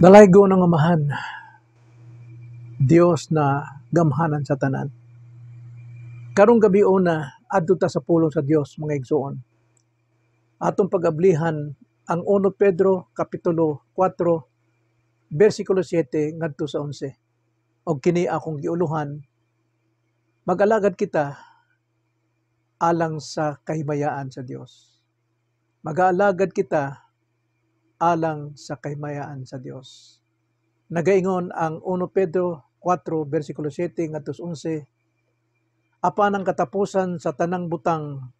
Dalaygo ng Amahan, Dios na gamhanan sa tanan. Karong gabiuna, adto ta sa pulong sa Dios, mga igsoon. Atong pag-ablihan ang 1 Pedro kapitulo 4 bersikulo 7 ngadto sa 11. Og kini akong giuluhan, mag-alagad kita alang sa kahimayaan sa Dios. Mag-aalagad kita alang sa kahimayaan sa Dios. Nagaingon ang 1 Pedro 4 bersikulo 7 ngadto sa 11, "Apan ang katapusan sa tanang butang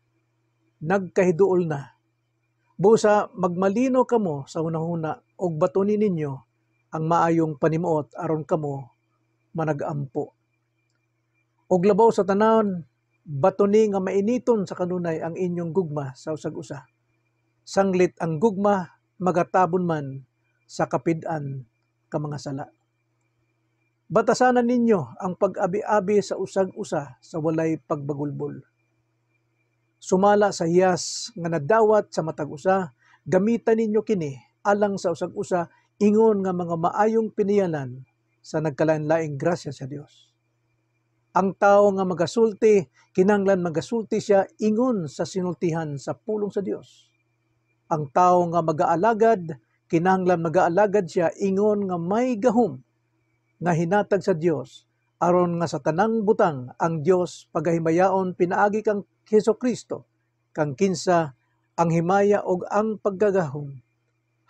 nagkahiduol na. Busa magmalino kamo sa hunahuna ug batuni ninyo ang maayong panimuot aron kamo managampo. Ug labaw sa tanan, batuni nga mainiton sa kanunay ang inyong gugma sa usag usa. Sanglit ang gugma magatabon man sa kapid-an ka mga sala. Batasanan ninyo ang pag-abi-abi sa usag-usa sa walay pagbagulbol. Sumala sa hiyas nga nadawat sa matag usa, gamitan ninyo kini alang sa usag-usa ingon nga mga maayong piniyalan sa nagkalain-laing grasya sa Dios. Ang tao nga magasulti, kinahanglan magasulti siya ingon sa sinultihan sa pulong sa Dios. Ang tao nga magaalagad, kinahanglan magaalagad siya ingon nga may gahom nga hinatag sa Dios aron nga sa tanang butang ang Dios pagahimayaon pinaagi kang Hesus Kristo, kang kinsa ang himaya ug ang paggagahom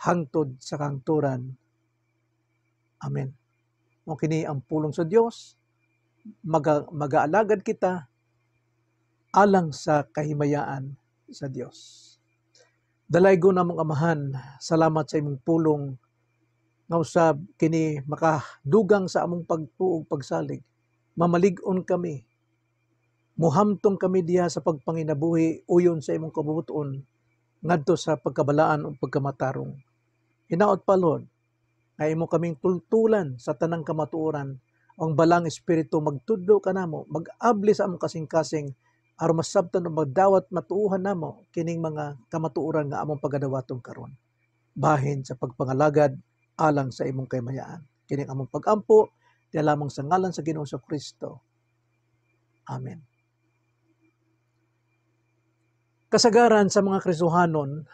hangtod sa kahangturan. Amen." Mao kini ang pulong sa Dios. Magaalagad kita alang sa kahimayaan sa Dios. Dalaygo namong Amahan, salamat sa imong pulong nga usab kini makadugang sa among pagtuo ug pagsalig. Mamalig-on kami. Muhamtong kami diha sa pagpanginabuhi uyon sa imong kabubut-on ngadto sa pagkabalaan ug pagkamatarong. Hinaot pa, Lord, nga imo kaming tultulan sa tanang kamatuoran. Ang Balaang Espiritu magtudlo kanamo, mag-abli sa among kasing-kasing aron masabtan ug magdawat matuohan namo kining mga kamatuoran nga among pagadawaton karon. Bahin sa pagpangalagad alang sa imong kahimayaan. Kining among pagampo diha lamang sa ngalan sa Ginoong Kristo. Amen. Kasagaran sa mga Kristohanon,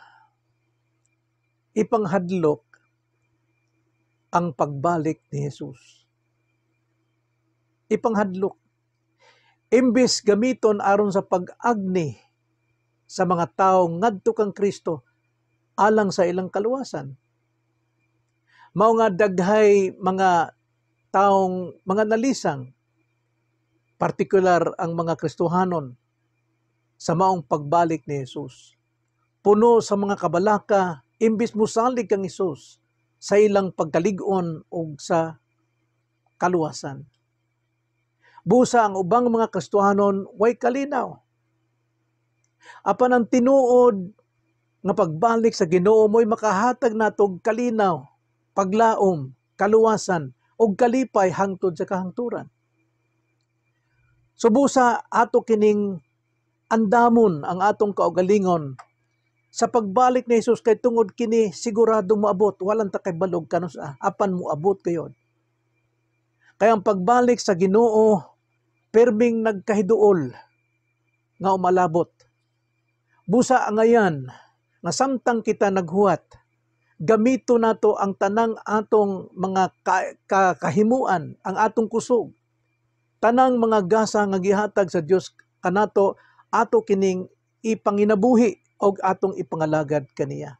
ipanghadlok ang pagbalik ni Jesus. Ipanghadlok. Imbis gamiton aron sa pag-agni sa mga tao ngadto kang Kristo alang sa ilang kaluwasan. Mao nga daghay mga taong mga nalisang, partikular ang mga Kristohanon, sa maong pagbalik ni Jesus. Puno sa mga kabalaka, imbis mosalig kang Hesus sa ilang pagkalig-on ug sa kaluwasan. Busa ang ubang mga Kristohanon way kalinaw. Apan ang tinuod nga pagbalik sa Ginoo mo'y makahatag natog kalinaw, paglaom, kaluwasan ug kalipay hangtod sa kahangturan. So busa ato kining andamon ang atong kaugalingon sa pagbalik ni Jesus kay tungod kini sigurado moabot, walang ta kabalog kanus-a, apan moabot kayon. Kaya ang pagbalik sa Ginoo perming nagkahiduol nga umalabot. Busa angayan nga samtang kita naghuwat, gamito nato ang tanang atong mga kahimuan, ang atong kusog. Tanang mga gasa nga gihatag sa Dios kanato, ato kining ipanginabuhi og atong ipangalagad kaniya.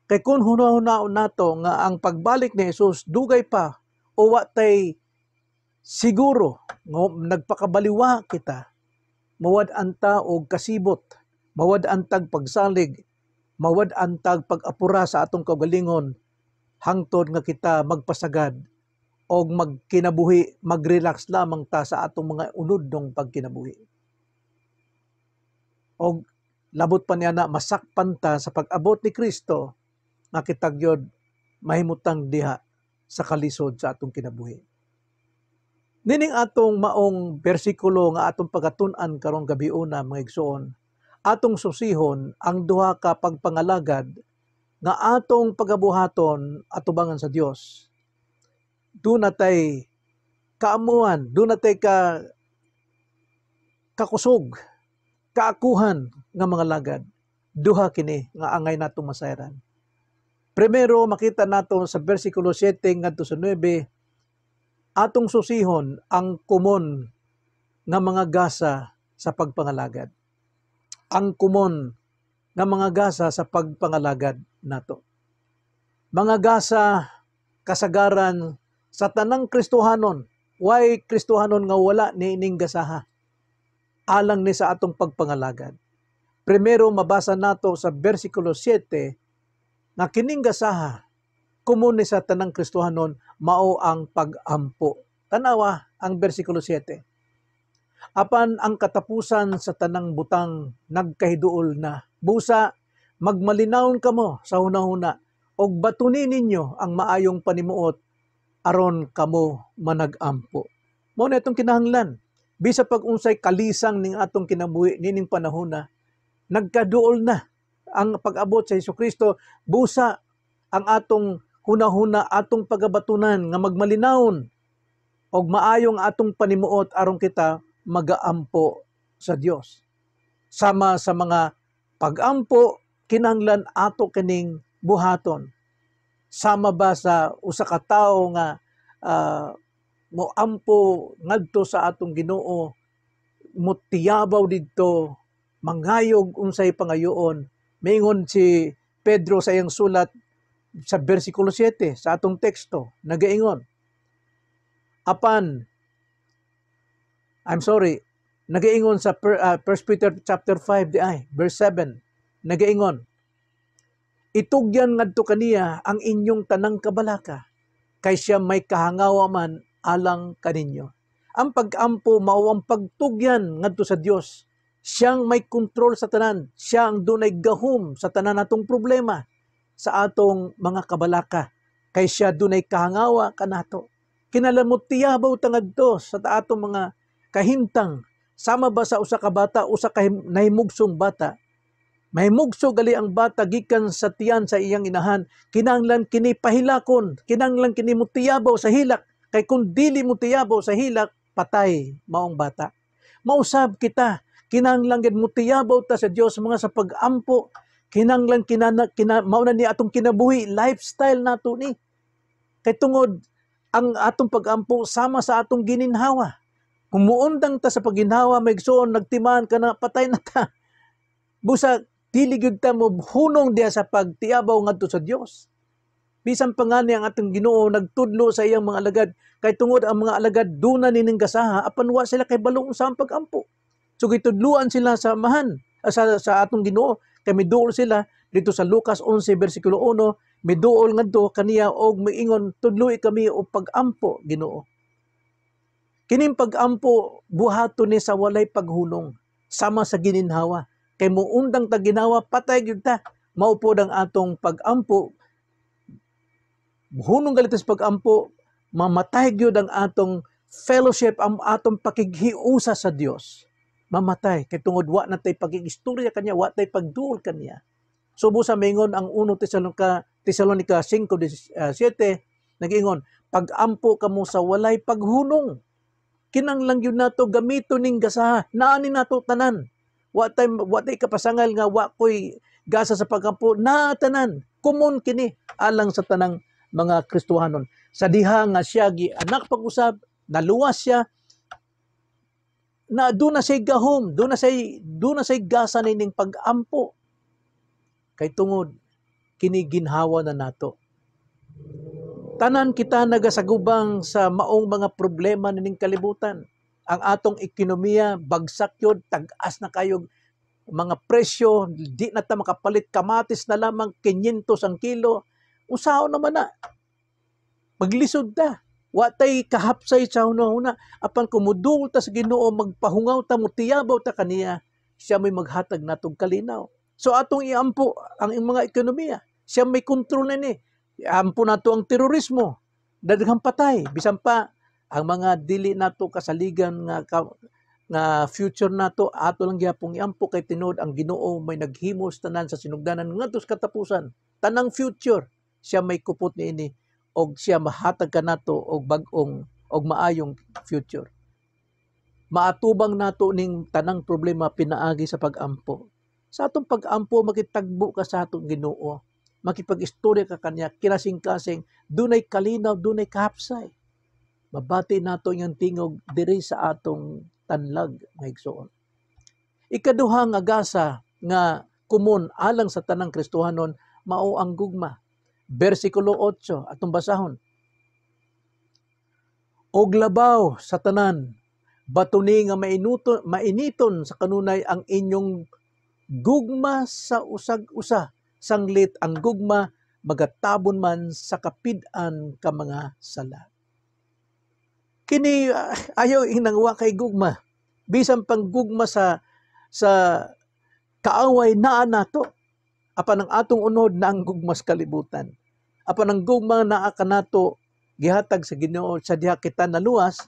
Kay kung hunahunahon nato nga ang pagbalik ni Jesus dugay pa o wa tay siguro nga nagpakabaliwa kita, mawad-an ta og kasibot, mawad-an tag pagsalig, mawad-an tag pag-apura sa atong kaugalingon hangtod nga kita magpasagad og magkinabuhi, magrelax lamang ta sa atong mga unudnong pagkinabuhi. Og labot pa niya na masakpan ta sa pag-abot ni Kristo nga kita gyud mahimutang diha sa kalisod sa atong kinabuhi. Nining atong maong bersikulo nga atong pagatun-an karong gabiuna, mga igsoon, atong susihon ang duha ka pagpangalagad Nga atong pagabuhaton atubangan sa Dios, duna tay kaamuan, duna tay kakusog, kaakuhan nga mga lagad. Duha kini nga angay natong masayran. Primero, makita nato sa bersikulo 7 ngadto sa 9, atong susihon ang komon nga mga gasa sa pagpangalagad. Ang komon nga mga gasa sa pagpangalagad nato. Mga gasa kasagaran sa tanang Kristohanon, way Kristohanon nga wala ni ining gasaha alang ni sa atong pagpangalagad. Primero, mabasa nato sa bersikulo 7 nga kining gasaha komon ni sa tanang Kristohanon mao ang pag-ampo. Tanawa ang bersikulo 7. "Apan ang katapusan sa tanang butang nagkahiduol na. Busa magmalinawon kamo sa hunahuna og batuni ninyo ang maayong panimuot aron kamo manag-ampo." Mao na itong kinahanglan. Bisa pag unsay kalisang ning atong kinabuhi nining panahona, nagkaduol na ang pag-abot sa Hesukristo, busa ang atong hunahuna, atong pagabatunan nga magmalinawon og maayong atong panimuot aron kita magaampo sa Dios. Sama sa mga pag-ampo, kinahanglan ato kining buhaton. Sama ba sa usa ka tawo nga moampo ngadto sa atong Ginoo, motiyabaw didto, mangayog unsay pangayoon? Mingon si Pedro sa iyang sulat sa bersikulo 7 sa atong teksto, nagaingon, apan, I'm sorry, nagaingon sa 1 Peter chapter 5 di ay, verse 7, nagaingon, "Itugyan ngadto kaniya ang inyong tanang kabalaka, kay siya may kahangawa man alang kaninyo." Ang pag-ampo mao ang pagtugyan ngadto sa Dios. Siyang may kontrol sa tanan, siya ang dunay gahom sa tanan natong problema, sa atong mga kabalaka, kay siya dunay kahangawa kanato. Kinahanglan motiyabaw ta ngadto sa atong mga kahimtang. Sama ba sa usa ka bata, usa ka nahimugsong bata. Mahimugso gali ang bata gikan sa tiyan sa iyang inahan. Kinahanglan kini pahilakon, kinahanglan kini motiyabaw sa hilak. Kay kung dili motiyabaw sa hilak, patay maong bata. Mausab kita, kinahanglan gid motiyabaw ta sa Dios mga sa pag-ampo. Kinahanglan mao na ni atong kinabuhi, lifestyle nato ni. Kay tungod ang atong pag-ampo sama sa atong gininhawa. Kung muundang ta sa pagginhawa, may igsoon, nagtimaan ka na, patay na ta. Busa dili gyud ta mo hunong diha sa pagtiabaw ngadto sa Dios. Bisan pa nga ni ang atong Ginoo nagtudlo sa iyang mga alagad, kay tungod ang mga alagad duna nining gasaha, apan wa sila kay balong sa ang pag-ampo. So gitudluan sila sa amahan, sa atong Ginoo, kay miduol sila dito sa Lucas 11 bersikulo 1, miduol ngadto kaniya og miingon, "Tudloi kami og pag-ampo, Ginoo." Kining pag-ampo buhaton ni sa walay paghunong, sama sa gininhawa. Kay muundang ta ginawa, patay gyud ta. Mao pod ang atong pag-ampo, hunong galit sa pag-ampo, mamatay gyud ang atong fellowship, ang atong pakighiusa sa Dios. Mamatay kay tungod wa na tay pakigistorya kaniya, wa tay pagduol kaniya. Subo sa mingon ang 1 Tesalonica 5:7, nag-ingon, "Pag-ampo kamo sa walay paghunong." Kinahanglan gyud nato gamito ning gasaha, naa ni nato tanan. Wa tay kapasangal nga wa koy gasa sa pag-ampo, naa tanan. Komon kini alang sa tanang mga Kristohanon. Sa diha nga siya gi anak pag-usab, naluwas siya, na duna siya gahom, duna siya gasa nining pag-ampo. Kay tungod kini ginhawa na nato. Tanan kita nagasagubang sa maong mga problema nining kalibutan. Ang atong ekonomiya bagsak yun, tag-as na kayo mga presyo, di na ta makapalit, kamatis na lamang 500 ang kilo. Usaon naman na. Maglisod ta. Wa tay kahapsay sa hunahuna. Apan kumudul ta sa Ginoo, magpahungaw ta, mutiyabaw ta kaniya, siya may maghatag natong kalinaw. So atong iampo ang mga ekonomiya. Siya may kontrol na ni. Iampo nato ang terorismo. Daghang patay. Bisan pa ang mga dili nato kasaligan nga future nato, ato lang gyapong iampo kay tinuod ang Ginoo may naghimos tanan sa sinugdanan ngadto sa katapusan. Tanang future siya may kupot niini og siya mahatag kanato og bag-ong og maayong future. Maatubang nato ning tanang problema pinaagi sa pag-ampo. Sa atong pag-ampo, makitagbo ka sa atong Ginoo. Makipag-istorya ka kanya, kinasing-kasing, dunay kalinaw, dunay kahapsay. Mabati nato iyang tingog diri sa atong tanlag, mga igsoon. Ikaduha nga gasa nga komon alang sa tanang Kristohanon mao ang gugma. Bersikulo 8 atong basahon. Og labaw sa tanan, batuni nga mainuton, mainiton sa kanunay ang inyong gugma sa usag usa, sanglit ang gugma magatabon man sa kapid-an ka mga sala. Kini ayaw ingnang wa kay gugma. Bisan pang gugma sa kaaway naa nato. Apan ang atong unod na ang gugma sa kalibutan. Apan ang gugma naa kanato gihatag sa Ginoo sa diha kita naluwas,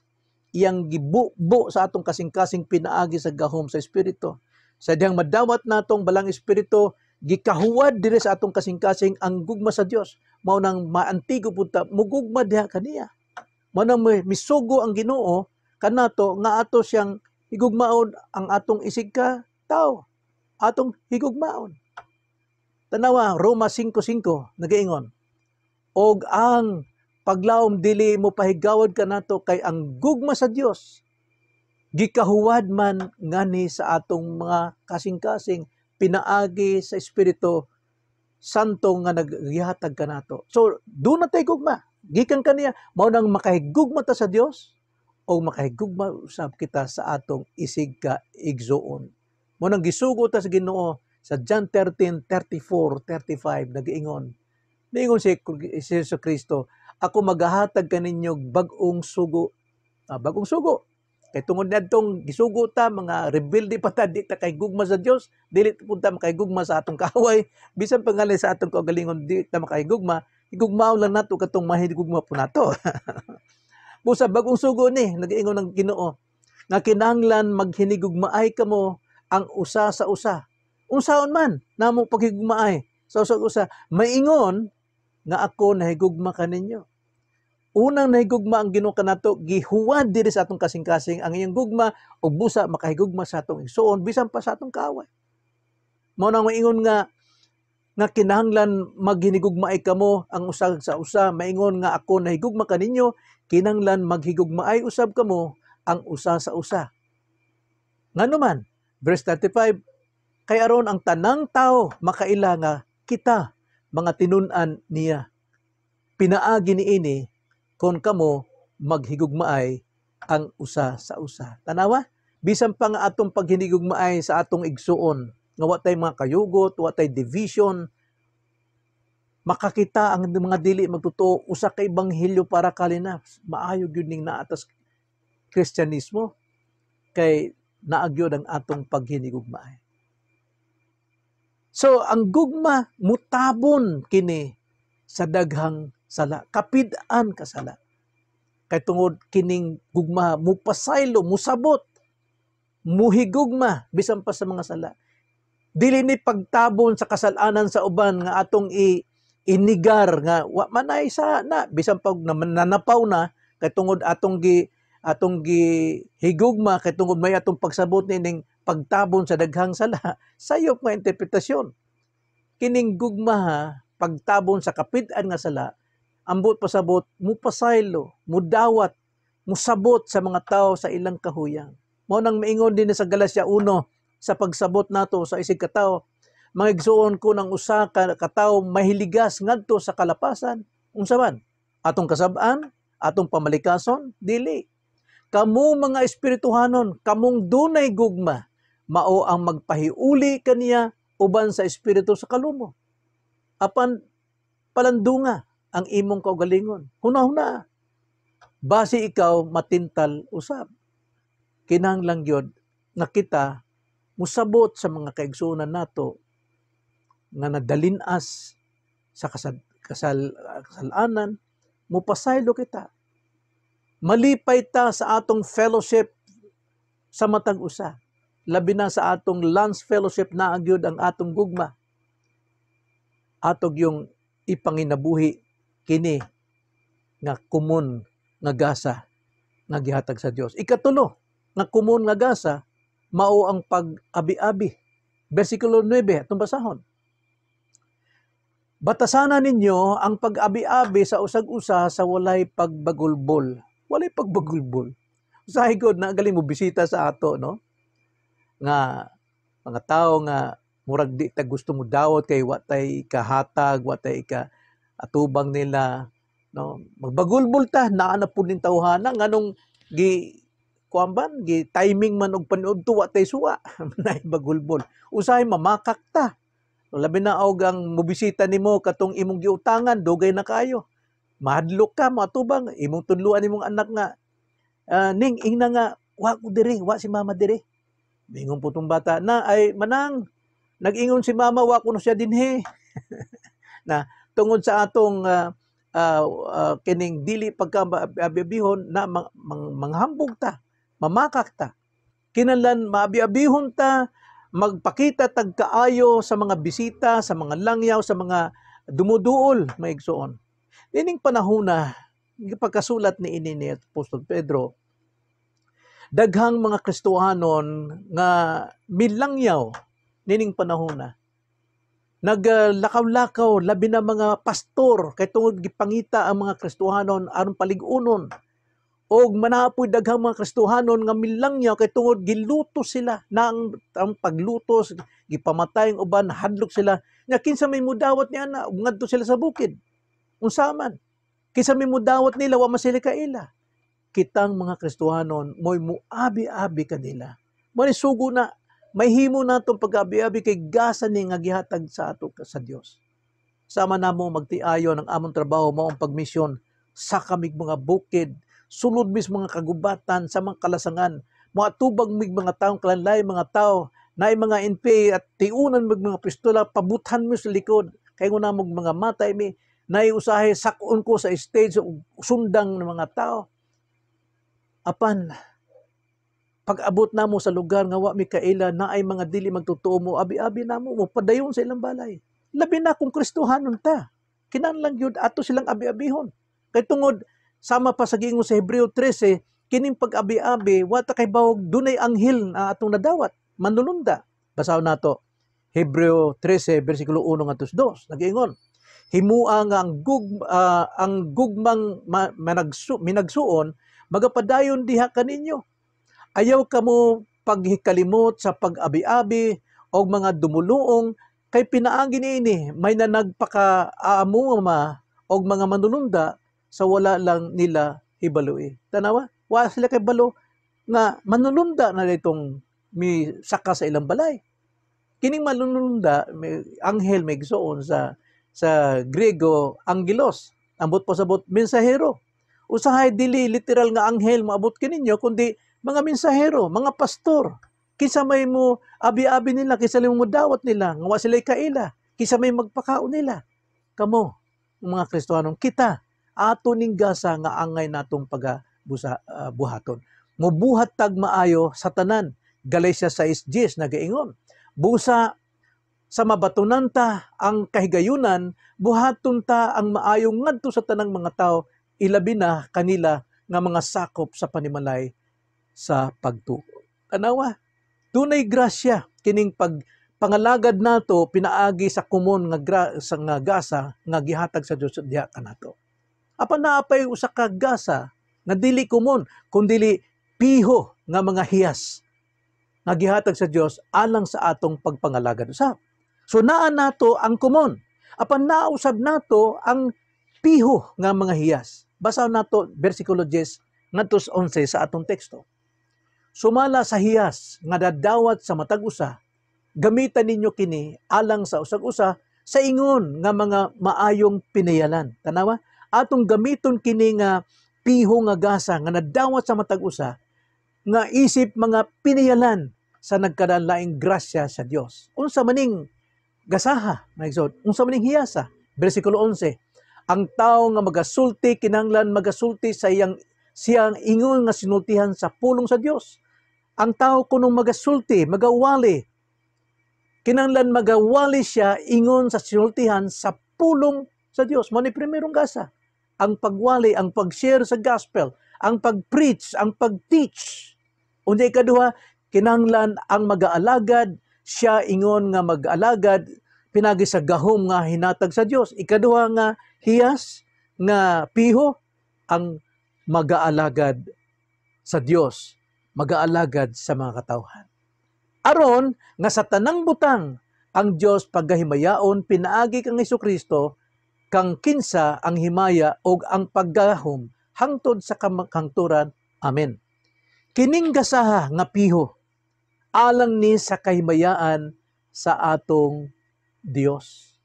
iyang gibubo sa atong kasing-kasing pinaagi sa gahom sa Espiritu. Sa dihang madawat natong balang Espiritu, gikahuwad dire sa atong kasing-kasing ang gugma sa Dios. Mao nang maantigo pud ta mugugma diha kaniya. Mao nang misugo ang Ginoo kanato nga ato siyang higugmaon ang atong isig ka tao. Atong higugmaon. Tanawa, Roma 5:5 nagaingon. Og ang paglaom dili mo pahigawad kanato kay ang gugma sa Dios gikahuwad man ngani sa atong mga kasing-kasing pinaagi sa Espiritu Santo nga naggihatag kanato. So, duna tay gugma. Gikan kaniya, mao nang makahigugma ta sa Dios o makahigugma usab kita sa atong isig ka igsuon. Mao nang gisugo ta sa Ginoo sa John 13:34, 35 nagaingon. Niingon si Jesu Kristo, "Ako magahatag kaninyo bag-ong sugo." Ah, bagong sugo. Kay tungod niadtong gisugo ta, mga rebelde pa ta, di ta kay gugma sa Dios, dili pud ta makahigugma sa atong kaaway, bisan pa ngali sa atong kaugalingon di ta makahigugma, higugmaon lang nato katong mahigugma po nato. Busa bagong sugo ni, nagaingon ng Ginoo, nga kinahanglan maghinigugmaay kamo ang usa sa usa. Unsaon man namo paghigugmaay sa usa usa, maingon nga ako nahigugma kaninyo. Unang nahigugma ang Ginoo kanato, gihuwad diri sa atong kasing-kasing ang iyang gugma ug busa makahigugma sa atong igsuon bisan pa sa atong kaaway. Mao nang maingon nga kinahanglan maghinigugmaay kamo ang usa sa usa, maingon nga ako nahigugma kaninyo, kinahanglan maghigugmaay usab kamo ang usa sa usa. Ngano man, verse 35, kay aron ang tanang tao makaila nga kita mga tinun-an niya. Pinaagi niini kon kamo maghigugmaay ang usa sa usa. Tanawa, bisan pa nga atong paghinigugmaay sa atong igsuon, nga wa tay mga kayugot, wa tay division, makakita ang mga dili magtotoo, usa ka ebanghelyo para kalina. Maayo gyud ning naatas Kristyanismo kay naa gyud ang atong paghinigugmaay. So ang gugma mutabon kini sa daghang sala, kapid-an ka sala. Kay tungod kining gugma mupasaylo, musabot, muhigugma bisan pa sa mga sala. Dili ni pagtabon sa kasalanan sa uban nga atong inigar nga wa man ay sa na bisan pag nanapaw na kay tungod atong gi higugma kay tungod may atong pagsabot nining pagtabon sa daghang sala. Sayop nga interpretasyon. Kining gugma ha, pagtabon sa kapid-an nga sala, ambot pasabot mupasaylo, mudawat, musabot sa mga tao sa ilang kahuyang. Mao nang maingon din sa Galacia 1 sa pagsabot nato sa isig katawo, "Mga igsuon, ko ng usa ka katawo mahiligas ngadto sa kalapasan, unsa man atong kasab-an, atong pamalikason? Dili. Kamo mga espirituhanon, kamong dunay gugma, mao ang magpahiuli kaniya uban sa espiritu sa kalumo. Apan palandunga ang imong kaugalingon. Huna-huna. Basi ikaw matintal usab." Kinahanglan gyud nga kita musabot sa mga kaigsuonan nato nga nadalin-as sa kasalanan, mupasaylo kita. Malipay ta sa atong fellowship sa matag usa. Labi na sa atong Lance Fellowship, naa gyud ang atong gugma. Atog yung ipanginabuhi kini nga komon nga gasa nga gihatag sa Dios. Ikatulo nga komon nga gasa mao ang pag-abi-abi. Versikulo 9, atong basahon. Batasana ninyo ang pag-abi-abi sa usag-usa sa walay pagbagulbol. Walay pagbagulbol. Usahay gud na galing mo bisita sa ato, no? Nga mga tao nga murag di ta gusto mo dawat kay wa tay kahatag, wa tay ka atubang nila, no? Magbagulbol ta, naa na pud ning tawhana nganong gi kuan ban, gi timing man og paniudto wa tay suwa, nay bagulbol. Usahay mamakak ta. Labi na og ang mobisita nimo katong imong giutangan dugay na kayo. Mahadlok ka moatubang imong tudloan imong anak nga ning ingna nga wa ko diri, wa si mama diri. Mingon po tong bata na ay manang nag-ingon si mama wa kuno siya dinhi. Na tungod sa atong kining dili pagka abi-abihon na manghambog ta, mamakak ta. Kinahanglan maabi-abihon ta, magpakita tag kaayo sa mga bisita, sa mga langyaw, sa mga dumuduol, maigsoon. Nining panahona, pagkasulat ni ini ni Apostol Pedro, daghang mga Kristohanon nga milangyaw nining panahona. Naglakaw-lakaw, labi na mga pastor, kay tungod gipangita ang mga Kristohanon aron palig-unon. Og manapoy daghang mga Kristohanon nga milangyaw kay tungod gilutos sila na ang paglutos, gipamatay ang uban, hadlok sila. Nya kinsa may mudawat niya na ug ngadto sila sa bukid. Unsa man? Kinsa may mudawat nila, wa man sila kaila. Kitang mga Kristohanon mo'y muabi-abi kanila. Mo ni sugo na may himo natong pag-abi-abi kay gasa ni nga gihatag sa ato sa Dios. Sama namo magtiayon ang among trabaho mao ang pagmisyon sa kamig mga bukid, sulod mis mga kagubatan sa mga kalasangan, moatubag mig mga taong kalanlay mga tao, naay mga NPA at tiunan mig mga pistola, pabuthan mi sa likod, kay nguna mog mga matay mi, naay usahay sak-on ko sa stage ug sundang ng mga tao. Apan pag-abot namo sa lugar nga wa mi kaila, naay mga dili magtotoo mo abi-abi namo mo padayon sa ilang balay. Labi na kung Kristohanon ta. Kinahanglan gyud ato silang abi-abihon. Kay tungod sama pa sa giingon sa Hebreo 13, kining pag-abi-abi wa ta kay bawog dunay anghel na atong nadawat, manulunda. Basahon nato Hebreo 13 bersikulo 1 ngadto 2. Nagiingon, himua nga ang gugmang minagsuon magapadayon diha kaninyo. Ayaw kamo paghikalimot sa pag-abi-abi o mga dumuluong kay pinaagi niini may nanagpakaamuma og mga manulunda sa wala lang nila hibaloi. Tanawa, wa sila kay balo nga manulunda na itong mi saka sa ilang balay. Kining manulunda, may anghel may gisuon sa Grego angelos, ambot pasabot mensahero. Usahay dili literal nga anghel maabot kininyo kundi mga mensahero, mga pastor. Kinsa may mo abi-abi nila, kinsa may mo dawat nila, nga wa sila'y kaila, kinsa may magpakaon nila. Kamo, mga Kristohanong, kita ato ning gasa nga angay natong pagabusa, buhaton. Mubuhat tag maayo sa tanan. Galatia 6:10 nagaingon. Busa sa mabatunan ta ang kahigayunan, buhaton ta ang maayo ngadto sa tanang mga tao, ilabi na kanila nga mga sakop sa panimalay sa pagtuo. Tanawa, dunay grasya kining pagpangalagad nato pinaagi sa komon nga sa nga gasa nga gihatag sa Dios diha kanato. Apan naa pay usa ka gasa nga dili komon kundili piho nga mga hiyas nga gihatag sa Dios alang sa atong pagpangalagad usab. So naa nato ang komon, apan nausab nato ang piho nga mga hiyas. Basahon nato bersikulo 10 ngadto sa 11 sa atong teksto. Sumala sa hiyas nga dadawat sa matag usa, gamitan ninyo kini alang sa usag-usa sa ingon nga mga maayong pinayalan. Tanawa, atong gamiton kini nga piho nga gasa nga nadawat sa matag usa nga isip mga pinayalan sa nagkalaing grasya sa Dios. Unsa maning gasaha, mga igsoon? Unsa maning hiyasa? Bersikulo 11, ang tao nga magasulti kinahanglan magasulti sa iyang siyang ingon nga sinultihan sa pulong sa Dios. Ang tao kunong magasulti, magawali, Kinahanglan magawali siya ingon sa sinultihan sa pulong sa Dios. Mao ni primerong gasa. Ang pagwali, ang pag-share sa gospel, ang pag-preach, ang pag-teach. Unya ikaduha, kinahanglan ang magaalagad siya ingon nga mag-alagad pinagi sa gahom nga hinatag sa Dios. Ikaduha nga hiyas nga piho, ang magaalagad sa Dios, magaalagad sa mga katawhan. Aron nga sa tanang butang ang Dios pagkahimayaon pinaagi kang Hesukristo, kang kinsa ang himaya ug ang paggahom hangtod sa kahangturan. Amen. Kining gasaha nga piho alang ni sa kahimayaan sa atong Dios.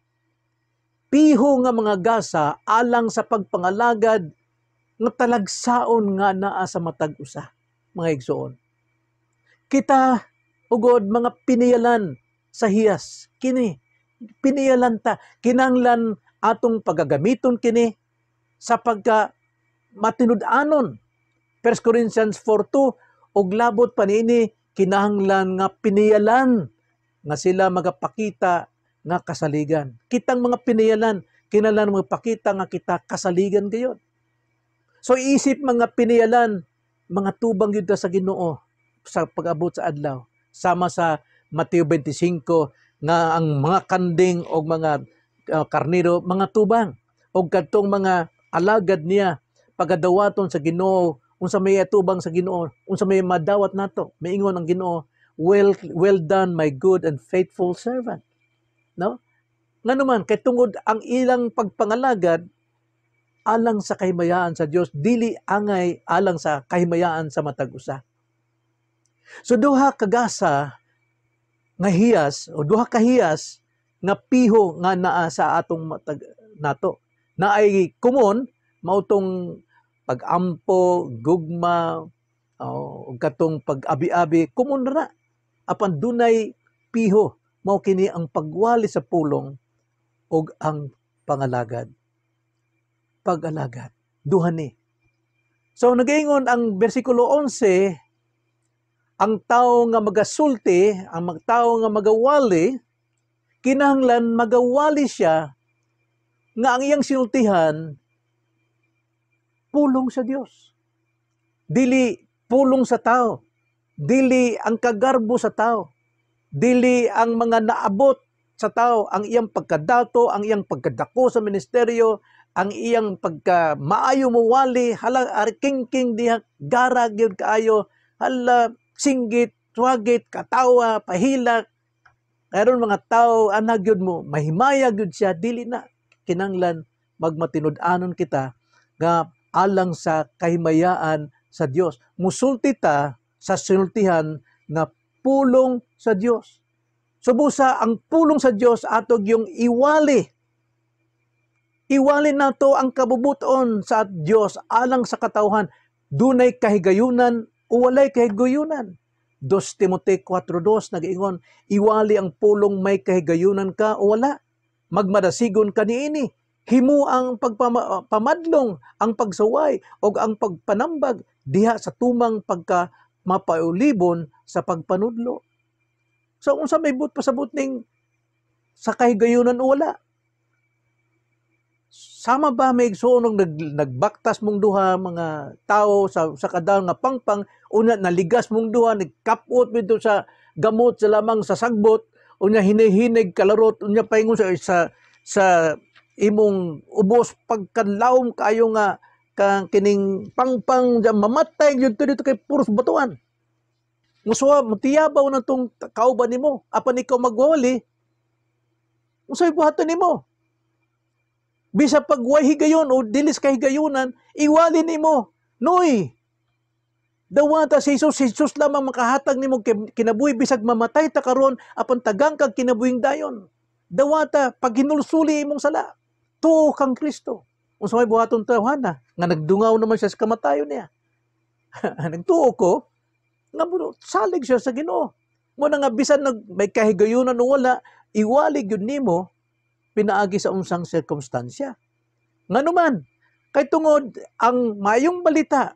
Piho nga mga gasa alang sa pagpangalagad nga talagsaon nga naa sa matag usa, mga igsoon. Kita ugod mga piniyalan sa hiyas kini, piniyalan ta, kinahanglan atong pagagamiton kini sa pagka matinud-anon. 1 Corinthians 4:2. Og labot pa niini, kinahanglan nga piniyalan nga sila magapakita nga kasaligan. Kitang mga piniyalan, kinahanglan magpakita nga kita kasaligan gayod. So isip mga piniyalan, mga tubang gyud ta sa Ginoo sa pag-abot sa adlaw. Sama sa Mateo 25 nga ang mga kanding o mga karnero mga tubang, og kadtong mga alagad niya pagadawaton sa Ginoo, unsa may atubang sa Ginoo, unsa may madawat nato? Miingon ang Ginoo, "Well, well done, my good and faithful servant," no? Ngano man? Kay tungod ang ilang pagpangalagad alang sa kahimayaan sa Dios, dili angay alang sa kahimayaan sa matag usa. So duha ka gasa nga hiyas o duha ka hiyas nga piho nga naa sa atong matag nato. Naay common, mao tong pag-ampo, gugma, o katong pag-abi-abi, common ra. Apan dunay piho, mao kini ang pagwali sa pulong ug ang pangalagad. Pag-alagad. Duha ni. So nagaingon ang bersikulo 11, ang tao nga magasulti, ang tao nga magawali, kinahanglan magawali siya nga ang iyang sinultihan pulong sa Dios. Dili pulong sa tao. Dili ang kagarbo sa tao. Dili ang mga naabot sa tao, ang iyang pagkadato, ang iyang pagkadako sa ministeryo, ang iyang pagka maayo mo wali, hala arkingking diha, gara gyud kaayo, hala singgit, swagit, katawa, pahilak. Karon mga tao ana gyud mo, mahimaya gyud siya, dili na. Kinanglan magmatinud-anon kita nga alang sa kahimayaan sa Dios. Musulti ta sa sinultihan nga pulong sa Dios. Subusa ang pulong sa Dios ato yung iwali. Iwali nato ang kabubuton sa Dios alang sa katawhan. Dunay kahigayunan o walay kahigayunan. 2 Timoteo 4:2 nag-ingon, iwali ang pulong may kahigayunan ka o wala. Magmadasigon ka niini. Himo ang pagpamadlong, ang pagsaway o ang pagpanambag diha sa tumang pagka mapaulibon sa pagpanudlo. So unsa may but pasabot ning sa kahigayunan o wala? Sama ba may igsuon og nagbaktas mong duha mga tao sa kadal nga pangpang, una naligas mong duha, nagkapot dito sa gamot sa lamang sa sagbot, unya hinihinig kalarot, unya paingon sa imong ubos pagkanlawom kaayo nga kang kining pangpang diyan, mamatay gyud to dito kay puros batuan. Musuwa mutiyabaw na tong kauban nimo apan ikaw magwali, unsay buhaton nimo? Bisa pag way higayon o dilis ka higayunan, iwali nimo. Noy, dawata si Jesus, si Jesus lamang makahatag nimo kinabuhi bisag mamatay ta karon apan tagang kag kinabuhing dayon. Dawata pag hinulsuli imong sala, tuo kang Kristo. Unsa may buhaton tawhana nga nagdungaw naman siya sa kamatayon niya? Nagtuo ko nga salig siya sa Ginoo. Mo na nga bisan may kahigayunan o wala, iwali gyud nimo pinaagi sa unsang sirkumstansya. Nganuman, kay tungod ang maayong balita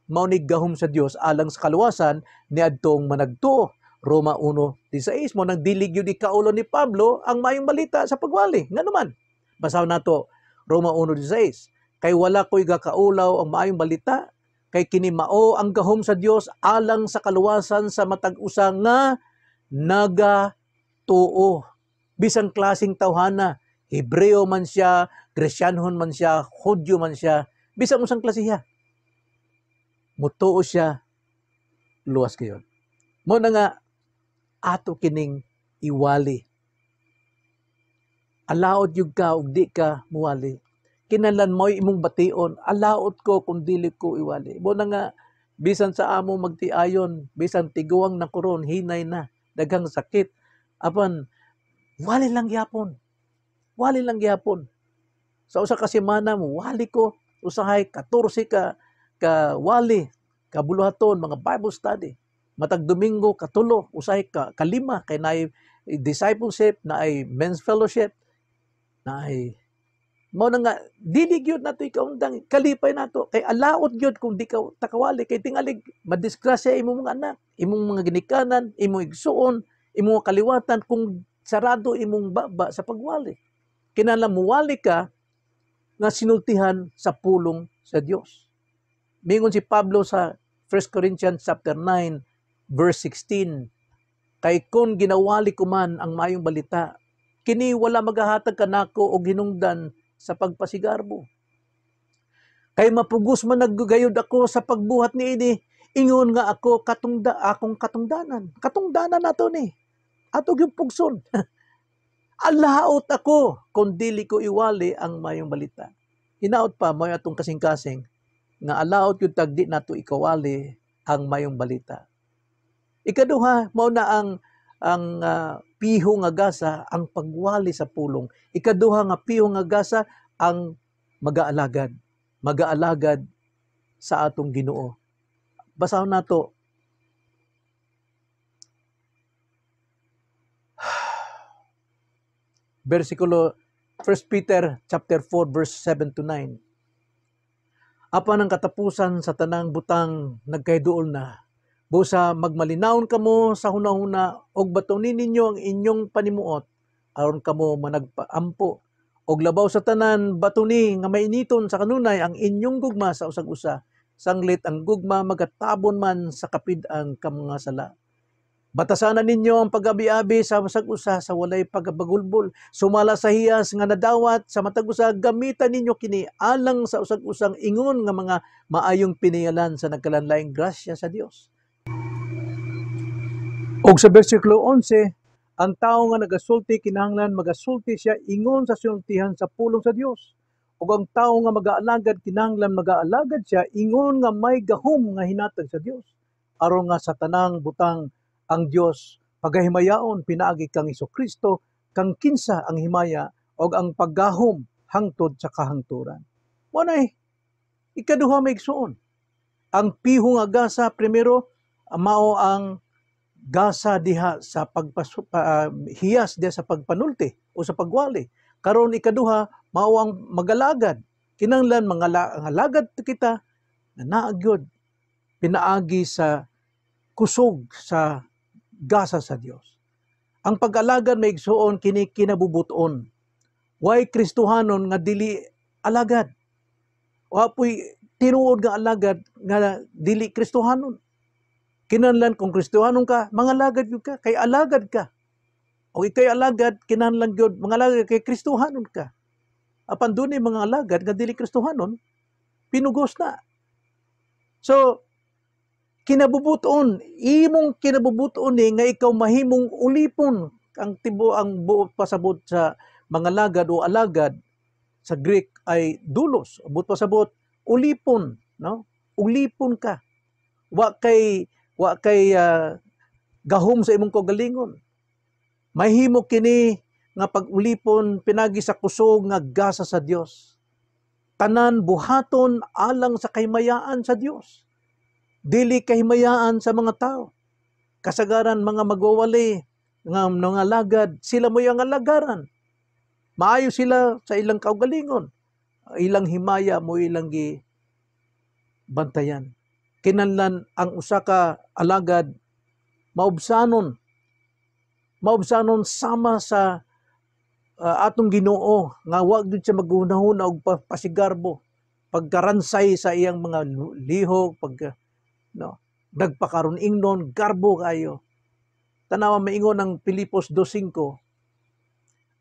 mao ni gahom sa Dios alang sa kaluwasan niadtong managtuo. Roma 1:16. Mao nang dili gyud ikaulaw ni Pablo ang maayong balita sa pagwali. Ngano man? Basahon nato Roma 1:16. "Kay wala ko'y gakaulaw ang maayong balita, kay kini mao ang gahom sa Dios alang sa kaluwasan sa matag usa nga nagatuo." Bisan klaseng tawhana, Hebreo man siya, Gresyanhon man siya, Hudyo man siya, bisan unsang klasiha, mutuo siya, luwas kayo. Mao na nga ato kining iwali. Alaot gyud ka ug di ka muwali. Kinahanglan mo'y imong bation, alaot ko kung dili ko iwali. Mao na nga bisan sa amo magtiayon, bisan tiguang na koron, hinay na, daghang sakit, apan wali lang gyapon. Wali lang gyapon. Sa usa ka semana mo wali ko usahay 14 ka wali, ka buluhaton, mga Bible study. Matag Domingo katulo, usahay ka kalima kay naay discipleship, naay men's fellowship, naay. Mao na nga dili gyud nato ikaundang, kalipay nato kay alaot gyud kung di ka takawali, kay tingalig madisgrasya imong mga anak, imong mga ginikanan, imong igsuon, imong kaliwatan kung sarado imong baba sa pagwali. Kinahanglan muwali ka nga sinultihan sa pulong sa Dios. Mingon si Pablo sa 1 Corinthians chapter 9 verse 16, "Kay kung ginawali ko man ang maayong balita, kini wala magahatag kanako og hinungdan sa pagpasigarbo. Kay mapugos man naggayod ako sa pagbuhat niini, ingon nga ako katungda akong katungdanan." Katungdanan nato ni. Ato gyud pugson. Alaot ako kung dili ko iwali ang maayong balita. Hinaot pa mo atong kasing-kasing nga alaot gyud tag di nato ikawali ang maayong balita. Ikaduha, mao na ang piho nga gasa, ang pagwali sa pulong. Ikaduha nga piho nga gasa, ang magaalagad. Magaalagad sa atong Ginoo. Basahon nato versikulo 1 Peter chapter 4 verse 7 to 9. "Apan ang katapusan sa tanang butang nagkaiduol na. Busa magmalinawon kamo sa hunahuna og batunin ninyo ang inyong panimuot aron kamo managpaampo. Og labaw sa tanan, batuni nga mainiton sa kanunay ang inyong gugma sa usag-usa. Sanglit ang gugma magatabon man sa kapid-ang mga sala. Batasanan ninyo ang pag-abi-abi sa usag-usa sa walay pagabagulbol. Sumala sa hiyas nga nadawat sa matag usa, gamitan ninyo kini alang sa usag-usang ingon nga mga maayong piniyalan sa nagkalanlaing grasya sa Dios." Og sa bersikulo 11, "Ang tao nga nagasulti kinahanglan magasulti siya ingon sa sultihan sa pulong sa Dios. Ug ang tao nga magaalagad kinahanglan magaalagad siya ingon nga may gahom nga hinatag sa Dios, aron nga sa tanang butang ang Dios pagahimayaon pinaagi kang Kristo, kang kinsa ang himaya og ang paggahom hangtod sa kahangturan." Mao nay ikaduha, mga igsuon. Ang piho nga gasa, primero mao ang gasa diha sa hiyas diha sa pagpanulti o sa pagwali. Karon ikaduha mao ang magalagad. Kinahanglan mga alagad kita na naa gyud pinaagi sa kusog sa gasa sa Dios. Ang pag-alagad, mga igsuon, kini kinabubuton. Way Kristohanon nga dili alagad. Wa po'y tinuod nga alagad nga dili Kristohanon. Kinahanglan kung Kristohanon ka, mangalagad gyud ka kay alagad ka. O ikay alagad, kinahanglan gyud mangalagad kay Kristohanon ka. Apan dunay mga alagad nga dili Kristohanon, pinugos na. So, kinabubuton, imong kinabubuton ni nga ikaw mahimong ulipon. Ang tibo ang buot pasabot sa mga lagad o alagad sa Greek ay doulos. Buot pasabot ulipon, no? Ulipon ka. Wa kay gahom sa imong kaugalingon. Mahimo kini nga pag-ulipon pinagi sa kusog nga gasa sa Dios. Tanan buhaton alang sa kahimayaan sa Dios. Dili kahimayaan sa mga tao. Kasagaran mga magwawali nga mga lagad, sila mo ang alagaran. Maayo sila sa ilang kaugalingon. Ilang himaya mo ilang gi bantayan. Kinahanglan ang usa ka alagad Maubsanon. Maubsanon sama sa atong Ginoo nga wa gyud siya maghunahuna og pasigarbo, pagkaransay sa iyang mga lihok, pag, no, nagpakaron ingnon garbo kayo. Tanawa, maingon ang Filipos 2:5,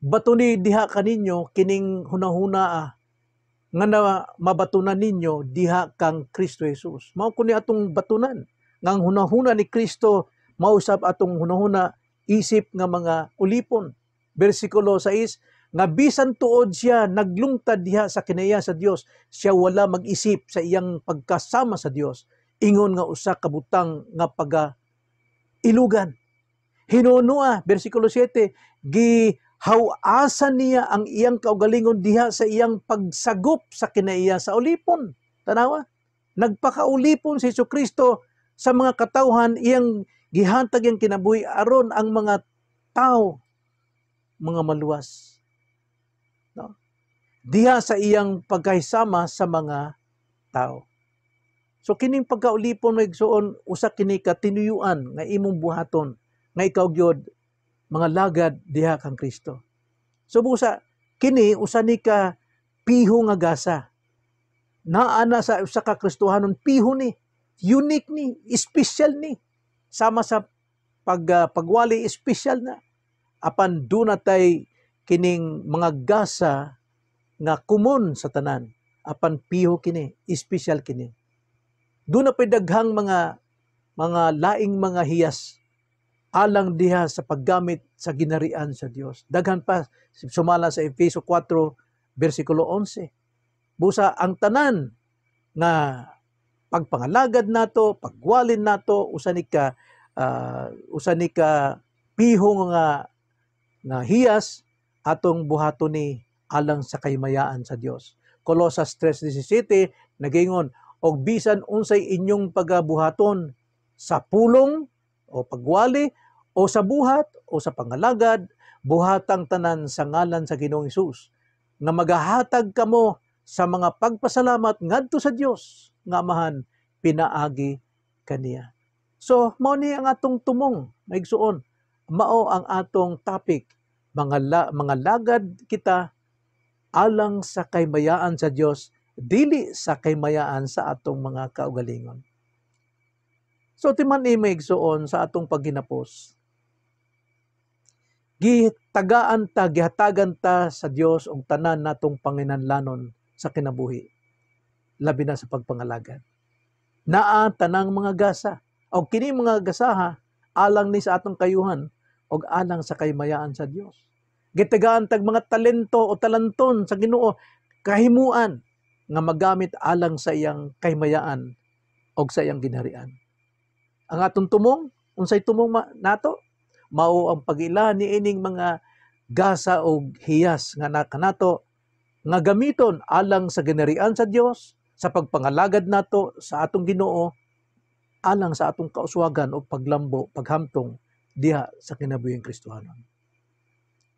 "Batuni diha kaninyo kining hunahuna nga na mabatunan ninyo diha kang Kristo Jesus." Mao kuni atong batunan nga ang hunahuna ni Kristo mausab atong hunahuna isip nga mga ulipon. Bersikulo 6, nga bisan tuod siya naglungtad diha sa kinaiya sa Dios, siya wala mag-isip sa iyang pagkasama sa Dios ingon nga usa ka butang nga paga ilugan. Hinunua, bersikulo 7, gihaw-asan niya ang iyang kaugalingon diha sa iyang pagsagop sa kinaiya sa ulipon. Tanawa, nagpakaulipon si Kristo sa mga katawhan, iyang gihatag iyang kinabuhi aron ang mga tao mga maluwas. No? Diha sa iyang pagkahisama sa mga tao. So kining pagkaulipon, mga igsoon, usa kini ka tinuyuan nga imong buhaton nga ikaw gyud mga lagad diha kang Kristo. So busa kini usa ni ka piho nga gasa. Naa na sa usa ka Kristohanon, piho ni, unique ni, special ni. Sama sa pagwali, special na. Apan duna tay kining mga gasa nga komon sa tanan. Apan piho kini, special kini. Duna pay daghang mga laing mga hiyas alang diha sa paggamit sa ginarian sa Dios. Daghan pa, sumala sa Efeso 4 bersikulo 11. Busa ang tanan nga pagpangalagad nato, pagwalin nato, usa ni ka piho nga nga hiyas atong buhaton ni alang sa kaymayaan sa Dios. Colosas 3:17 nagingon, "Og bisan unsay inyong pagabuhaton sa pulong o pagwali o sa buhat o sa pangalagad, buhatang tanan sa ngalan sa Ginoong Hesus nga magahatag kamo sa mga pagpasalamat ngadto sa Dios nga Amahan pinaagi kaniya." So mao ni ang atong tumong, maigsuon. Mao ang atong topic, mga lagad kita alang sa kaymayaan sa Dios, dili sa kaymayaan sa atong mga kaugalingon. So timan ni, maigsuon, sa atong pagginapos, gitagaan ta, gihatagan ta sa Dios og tanan natong panginahanglanon sa kinabuhi, labi na sa pagpangalagad. Naa tanang mga gasa. Og kini mga gasaha alang ni sa atong kayuhan og alang sa kaymayaan sa Dios. Gitagaan tag mga talento o talanton sa Ginoo, kahimuan nga magamit alang sa iyang kaymayaan og sa iyang ginharian. Ang atong tumong, unsay tumong nato? Mao ang pag-ila niining mga gasa og hiyas nga nakanato nga gamiton alang sa ginharian sa Dios, sa pagpangalagad nato sa atong Ginoo, alang sa atong kauswagan o paglambo, paghamtong diha sa kinabuhing Kristohanon.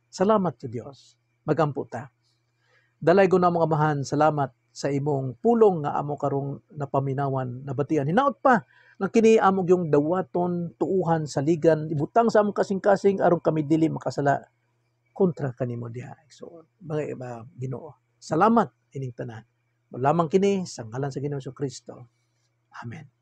Salamat sa Dios. Magampo ta. Dalaygon namong Amahan, salamat sa imong pulong nga amo karong napaminawan, nabatian. Hinaot pa nga kini amo yung dawaton, tuuhan, saligan, ibutang sa among kasing-kasing aron kami dili makasala kontra kanimo diha. So, mga iba, Ginoo. Salamat ining tanan. Lamang kini sa ngalan sa Ginoo Kristo. Amen.